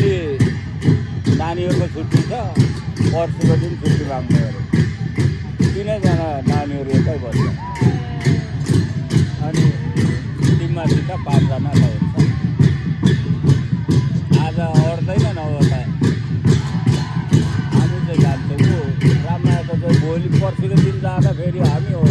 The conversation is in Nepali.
भोलि नानीहरूको छुट्टी छ, पर्सिको दिन छुट्टी माग्नु अरे। तिनैजना नानीहरू एकै बस्छ अनि टिममासित 5 जना त हुन्छ। आज अट्दैन नभए हामी चाहिँ जान्छौँ। राममायाको चाहिँ भोलि पर्सिको दिन जाँदा फेरि हामी हो